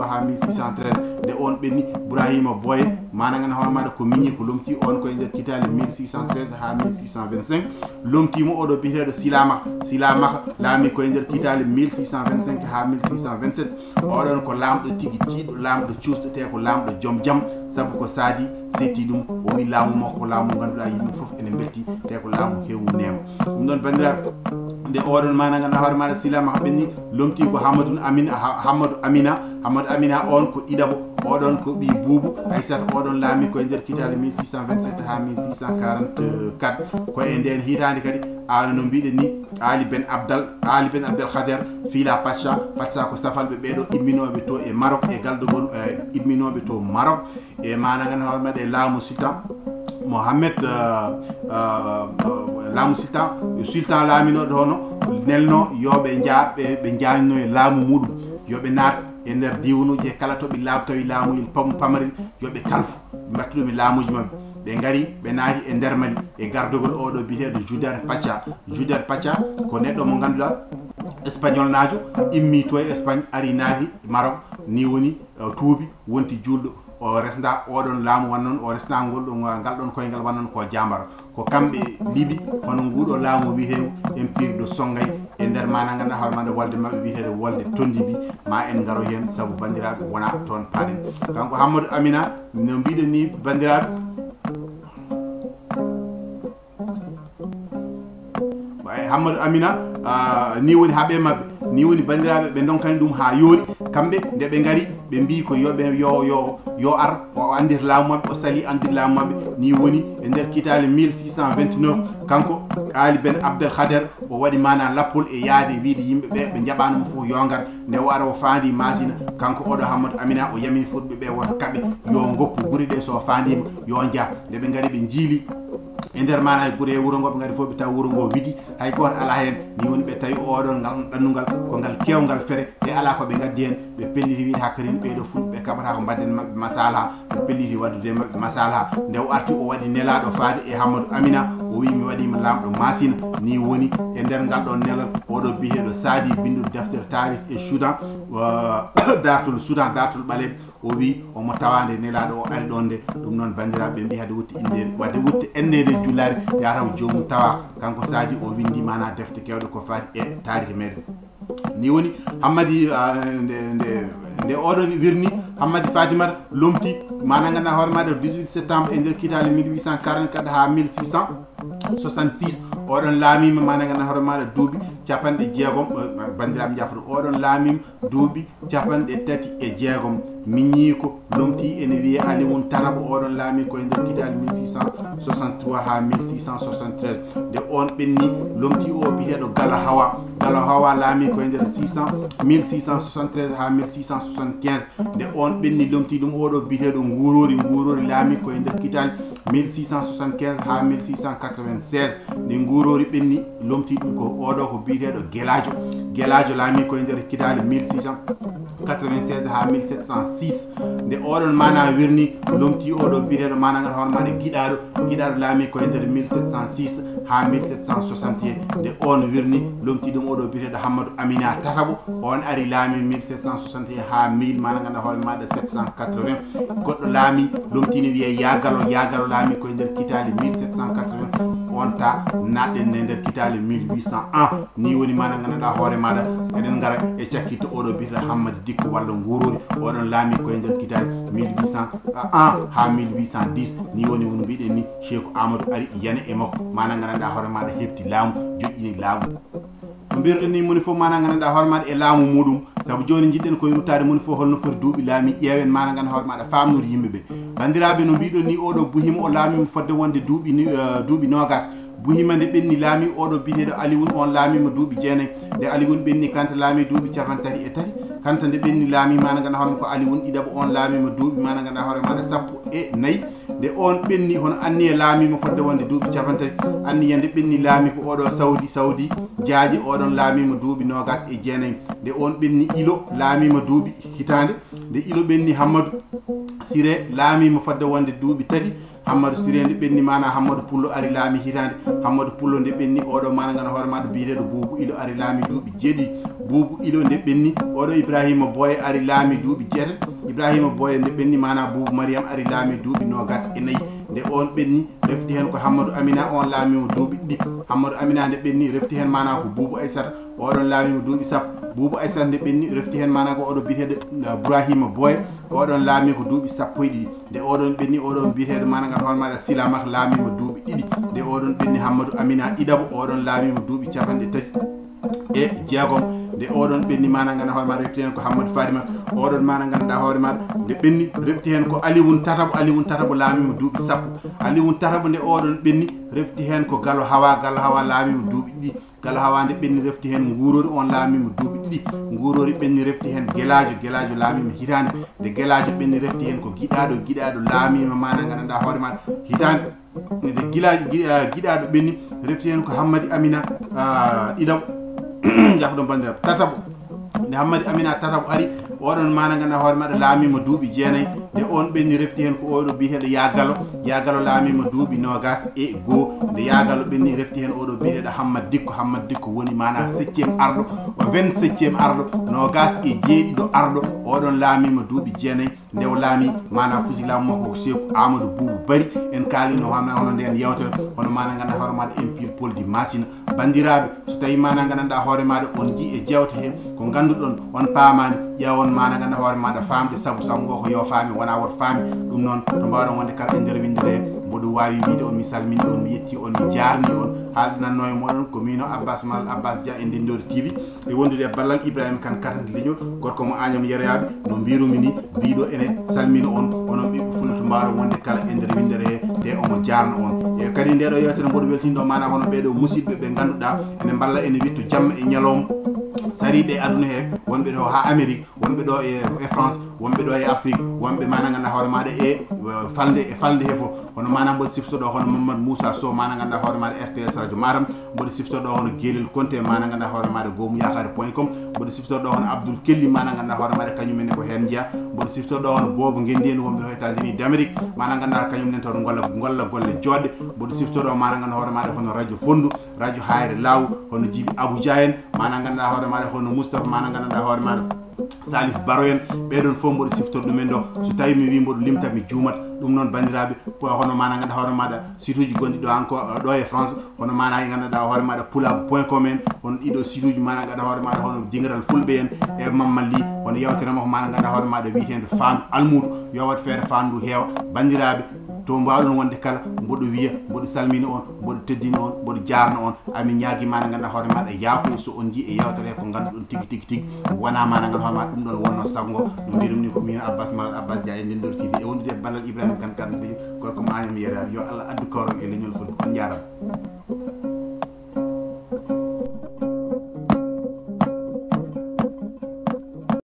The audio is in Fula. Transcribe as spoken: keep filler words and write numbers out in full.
Ha mille six cent treize, nde on ɓenni, Ibrahima Boye, mana ngana hoore maɗa ko miñi ko lomti on ko e nder kitaali mille six cent treize ha mille six cent vingt-cinq. Lomtimo oɗo biyeteɗo Silamaka. Silamaka laami ko e nder kitaali mille six cent vingt-cinq ha mille six cent vingt-sept. Oɗon ko laamɗo tigi tiiɗo, laamɗo cuusɗo, te ko laamɗo joom jam, sabu ko Saadi setti ɗum, o wi laamu makko ko laamu ngannduɗaa yimɓe fof ene mbelti, te ko laamu heewu neema. Ɗum ɗon, banndiraaɓe, nde oɗon mana ngannduɗaa hoore maɗa Silamaka ɓenni, lomti ko Hamadou Amina, Ha-, Hamadou Amina, Hamadou Amina on ko ɗiɗaɓo, oɗon ko ɓii Buubu Aysata, oɗon laami ko e nder kitaali mille six cent vingt-sept ha mille six cent quarante-quatre. Ko e nden hitaande kadi, aano no mbiɗen ni, Ali Ben Abdal, Ali Ben Abdel Khader, Fila Pacha, Pacha ko safalɓe ɓeɗo imminooɓe to e Maroc, e gardugol, eh, imminooɓe to Maroc, e mana ngannduɗaa hoore maɗa e laamu Sultan Mohammed, eh, eh, eh, laamu Sultan, Sultan laaminooɗo hono nelno yo ɓe nja-, ɓe, ɓe njañno e laamu muɗum, yo ɓe naat e nder diiwanuuji he kala to ɓe laaɓ-, tawi laamuyel pam-, pamarel, yo ɓe kalfu, ɓe mbattu ɗum e laamuuji maɓɓe. Ɓe ngari, ɓe naati e nder Mali, e gardugol oɗo biyeteɗo Judar Pacha. Judar Pacha ko neɗɗo mo ngannduɗaa, Espagnol naajo, immi to e Espagne, ari naati Maroc, ni woni, eh, tuubi, wonti juulɗo. O resnda oɗon laamu wan noon, o resnda ngol ɗon, ngal ɗon koyngal wan noon ko jambaro. Ko kamɓe liɓi hono nguɗo laamu wiyeteewu Empire de Songay e nder mana ngannduɗaa hoore maɗa wolde maɓɓe wiyeteeɗo wolde Tondibi, ma en ngaro heen sabu banndiraaɓe wona toon paaɗen. Kanko Hammadou Amina, no mbiɗen ni banndiraaɓe, Ɓay Hammadou Amina, ah, ni woni haɓe maɓɓe, ni woni banndiraaɓe ɓe ndonkani ɗum haa yoori. Kamɓe nde ɓe ngari, ɓe mbi ko yo ɓe, yo, yo, yo ar, o andir laamu maɓɓe, o sali andir laamu maɓɓe. Ni woni e nder kitaale mille six cent vingt-neuf, kanko Ali Ben Abdel Khader, o waɗi mana lappol e yaade wiide yimɓe ɓe, ɓe njaɓano mo fof yo ngar. Nde o ara o faandi Masina, kanko oɗo Hammadou Amina, o yamini fulɓe ɓe woto kaɓe, yo ngoppu gure ɗe, so faandima yo nja. Nde ɓe ngari ɓe njiili e nder mana e gure e wuro ngo, ɓe ngari fof ɓe taw wuro ngo widi, hay gooto alaa heen. Ni woni ɓe tawi oɗon ngal ɗannungal ko ngal keewngal fere, ɓe alaa ko ɓe ngaddi heen. Ɓe pelliti wiide hakkarin ɓeeɗo fulɓe ɓe kaɓata ko mbaɗden maɓɓe masalaha. Ɓe pelliti waɗdude e maɓɓe masalaha. Nde o arti o waɗi nelaaɗo faade e Hammadou Amina, o wi mi waɗima laamɗo Masina. Ni woni e nder ngal ɗon nelal oɗo biyeteeɗo Saadi binduɗo deftere taarih e Soudan, uh, Dartul Soudan, Dartul Ɓaleeɓe, o wi omo tawaande nelaaɗo o ari ɗon nde. Ɗum noon banndiraaɓe ɓe mbi hade wutte indeede, wadde wutte enneede jullaare yataw joomum tawa. Kanko Saadi o windi mana defte kewɗe ko faati e taarih meɗen. Ni woni Hammadi, ah, nde, nde, nde oɗon wirni, Hammadi Fadimata lomti, mana ngannduɗaa hoore maɗa dix-huit septembre e nder kitaale mille huit cent quarante-quatre ha mille six cent soixante-six. Oɗon laamima, mana ngannduɗaa hoore maɗa duuɓi capanɗe jeegom, eh, banndiraaɓe njafata, oɗon laamima duuɓi capanɗe tati e jeegom. Miñiiko lomti ene wiye Aliwun Taraba, oɗon laami ko e nder kitaale mille six cent soixante-trois ha mille six cent soixante-treize. Nde on ɓenni, lomti o biyeteeɗo Galo Hawa. Galo Hawa laami ko e nder six cents, mille six cent soixante-treize ha mille six cent soixante-quinze. Nde on ɓenni, lomti ɗum oɗo biyeteeɗo Nguurori. Nguurori laami ko e nder kitaale mille six cent soixante-quinze ha mille six cent quatre-vingt-seize. Nde Nguurori ɓenni, lomti ɗum ko oɗo ko biyeteeɗo Gelaajo. Gelaajo laami ko e nder kitaale mille six cent quatre-vingt-seize ha mille sept cent six. Nde oɗon mana wirni, lomti oɗo biyeteeɗo mana ngannduɗaa hoore maɗa Giɗaaɗo. Giɗaaɗo laami ko e nder mille sept cent six ha mille sept cent soixante et un. Nde on wirni, lomti ɗum oɗo biyeteeɗo Hammadou Amina Tataɓo. On ari laami mille sept cent soixante et un ha mille, mana ngannduɗaa hoore maɗa sept cent quatre-vingts. Goɗɗo laami, lomtini wiye Yagalo. Yagalo laami ko e nder kitaale mille sept cent quatre-vingts. On ta naɗɗen e nder kitaale mille huit cent un. Ni woni mana ngannduɗaa hoore maɗa, eɗen ngara e cakkitto oɗo biyeteeɗo Hammadi Dikko walla Nguurori. Oɗon laami ko e nder kitaale mille huit cent un ha mille huit cent dix. Ni woni won mbiɗen ni Cheikh Amadou ari yana e makko, mana ngannduɗaa hoore maɗa heɓti laamu, joƴƴini laamu. No mbirɗen ni moni fof mana ngannduɗaa hoore maɗa e laamu muɗum, sabu jooni njiɗɗen koye ruttaade moni fof holno foti duuɓi laami, ƴeewen mana ngannduɗaa hoore maɗa faamnude yimɓe ɓe. Banndiraaɓe, no mbiɗon ni oɗo Buhima o laamima fodde wonde duuɓi ni, eh, duuɓi noogas. Buhima nde ɓenni laami oɗo biyeteeɗo Aliwun, on laamima duuɓi jeenayi. Nde Aliwun ɓenni Kanta laami duuɓi capanɗe tati e tati. Kanta nde ɓenni laami mana ngannduɗaa hoore ko Aliwun ɗiɗaɓo, on laamima duuɓi mana ngannduɗaa hoore maɗa sappo e nayi. Nde on ɓenni hono Anniya laamima fodde wonde duuɓi capanɗe tati. Anniya nde ɓenni laami ko oɗo Sawdi, Sawdi Jaaje, oɗon laamima duuɓi noogas e jeenayi. Nde on ɓenni Ilo laamima duuɓi hitaande. Nde Ilo ɓenni Hammadu Sire laamima fodde wonde duuɓi tati. Hammadu Siree nde ɓenni, maana Hammadu Pullo ari laami hitaande. Hammadu Pullo nde ɓenni, oɗo maana ngana hoore maɗa biyeteeɗo Buubu Ilo ari laami duuɓi jeeɗiɗi. Buubu Ilo nde ɓenni, oɗo Ibrahima Boye ari laami duuɓi jeetati. Ibrahima Boye nde ɓenni, maana Buubu Mariyam ari laami duuɓi noogas e nayi. Nde on ɓenni, refti heen ko Hammadu Amina, on laamiima duuɓi ɗiɗi. Hammadu Amina nde ɓenni, refti heen maana ko Buubu Aysata, oɗon laamiima duuɓi sappo. Buubu Aysata nde ɓenni, refti heen maana ko oɗo biyeteeɗo, uh, Burahima Boye, oɗon laami ko duuɓi sappo e ɗiɗi. Nde oɗon ɓenni, oɗon biyeteeɗo maana ngana hoore maɗa Silamak laamiima duuɓi ɗiɗi. Nde oɗon ɓenni, Hammadu Amina ɗiɗaɓo, oɗon laamiima duuɓi capanɗe tati e jeegom. Nde oɗon ɓenni, maana ngana hoore maɗa refti heen ko Hammadu Farimat, oɗon maana ngana hoore maɗa nde ɓenni, refti heen ko Aliwun tataɓo, Aliwun tataɓo laamiima duuɓi sappo. Aliwun tataɓo nde oɗon ɓenni, refti heen ko Galo Hawa, Galo Hawa laamiima duuɓi ɗiɗi. Galo Hawa nde ɓenni, refti heen Nguurori, on laamiima duuɓi ɗiɗi. Nguurori ɓenni, refti heen Gelaajo, Gelaajo laamiima hitaande. Nde Gelaajo ɓenni, refti heen ko Giɗaaɗo, Giɗaaɗo laamiima maana ngana nda hoore maɗa hitaande. Nde Gilaajo, Gi-, ah, Giɗaaɗo ɓenni, refti heen ko Hammadi Amina, ah, ɗiɗaɓo, jafɗon banndiraaɓe, tataɓo. Nde Hammadi Amina tataɓo ari, oɗon maana ngana hoore maɗa laamiima duuɓi jeenayi. Nde on ɓenni, refti heen ko oɗo biyeteeɗo Yaa Galo. Yaa Galo laamiima duuɓi noogas e goo. Nde Yaa Galo ɓenni, refti heen oɗo biyeteeɗo Hammad Dikko. Hammad Dikko woni maana septième arɗo, o vingt-septième arɗo, noogas e jeeɗiɗo arɗo. Oɗon laamiima duuɓi jeenayi. Nde o laami, maana fusi laamu makko ko Seeku Amadou Buubu Bari. En kaalino hana hono nden yewtere, hono maana ngana hoore maɗa Empire Paul di Masina. Banndiraaɓe, so tawi maana ngana nda hoore maɗa on jii e jewte he, ko ngannduɗon on paamaani, ƴeewon maana ngana hoore maɗa faamde, sabu sabu ngo ko yo faami, wona woto faami. Ɗum noon, to mbaawɗon wonde kala e nder winndere he, mboɗo waawi wiide on mi salmini on, mi yetti on, mi jaarni on. Haaldananno e moɗon ko miino Abbas Malal Abbas Dia e Ndindoori T V. E wondude e ballal Ibrahima Kane, katante leñol, gorko mo Agnam Yeroyaaɓe, no mbirumi ni, mbiɗo ene salmina on, onon ɓiɓɓe Fuuta, to mbaawɗon wonde kala e nder winndere he, te omo jaarna on. E kadi nde ɗo yewtere mboɗo weltini ɗo maana hono ɓeeɗo musidɓe ɓe ngannduɗaa ene mballa ene witto jamma e ñalawma, sariiɓe e aduna he, wonɓe ɗo haa Amérique, wonɓe ɗo e, e France, wonɓe ɗo e Afrique, wonɓe maana ngannduɗaa hoore maɗa e, e falnde, e falnde he fof. Hono maana mboɗo siftoɗo hono Mamadou Moussa Sow, maana ngannduɗaa hoore maɗa R T S Radio Matam, mboɗo siftoɗo hono Gelel Konte, maana ngannduɗaa hoore maɗa goomu yaakaare point com, mboɗo siftoɗo hono Abdoul Kelly, maana ngannduɗaa hoore maɗa kañum en ko heen njeya, mboɗo siftoɗo hono Bobo Ngenndi en wonɓe ko États-Unis d'Amérique, maana ngannduɗaa kañum nen toon golla, golla golle joɗɗe, mboɗo siftoɗo maana ngannduɗaa hoore maɗa hono Radio Fonndu, Radio Hayre Law, hono Jibi Abuja en, maana ngannduɗaa hoore maɗa hono Moustapha, maana ngannduɗaa hoore maɗa Salif Baro en, ɓeɗon fof mboɗo siftori ɗumen ɗo. So tawi mi wi mboɗo limta, mi juumat. Ɗum noon, banndiraaɓe, ko hono maana ngannduɗaa hoore maɗa site uji gonɗi ɗo encore, ɗo e France, hono maana ngannduɗaa hoore maɗa pulaar point com en, hono ɗiɗo site uji maana ngannduɗaa hoore maɗa hono Dingiral Fulɓe en, e Mamma Ly, hono yewtere makko maana ngannduɗaa hoore maɗa wiyeteende Faandu Almuudo, yo waɗ feere faandu ndu heewa. Banndiraaɓe, to mbaawɗon wonde kala, mboɗo wiya, mboɗo salmina on, mboɗo teddina on, mboɗo jaarna on. Amin ñaagi maana ngannduɗaa hoore maɗa yaafo so on jii e yewtere ko ngannduɗon tigi, tigi, tigi wona maana ngannduɗaa hoore maɗa ɗum ɗon wonno sago ngo. No mbirum ni ko min Abbas Malal Abbas Dia e Ndindoori T V e wondude e ballal Ibrahima Kane, Kane gorko mo Agnam Yeroyaaɓe. Yo Allah addu kawral e leñol Fulɓe. On njaarama.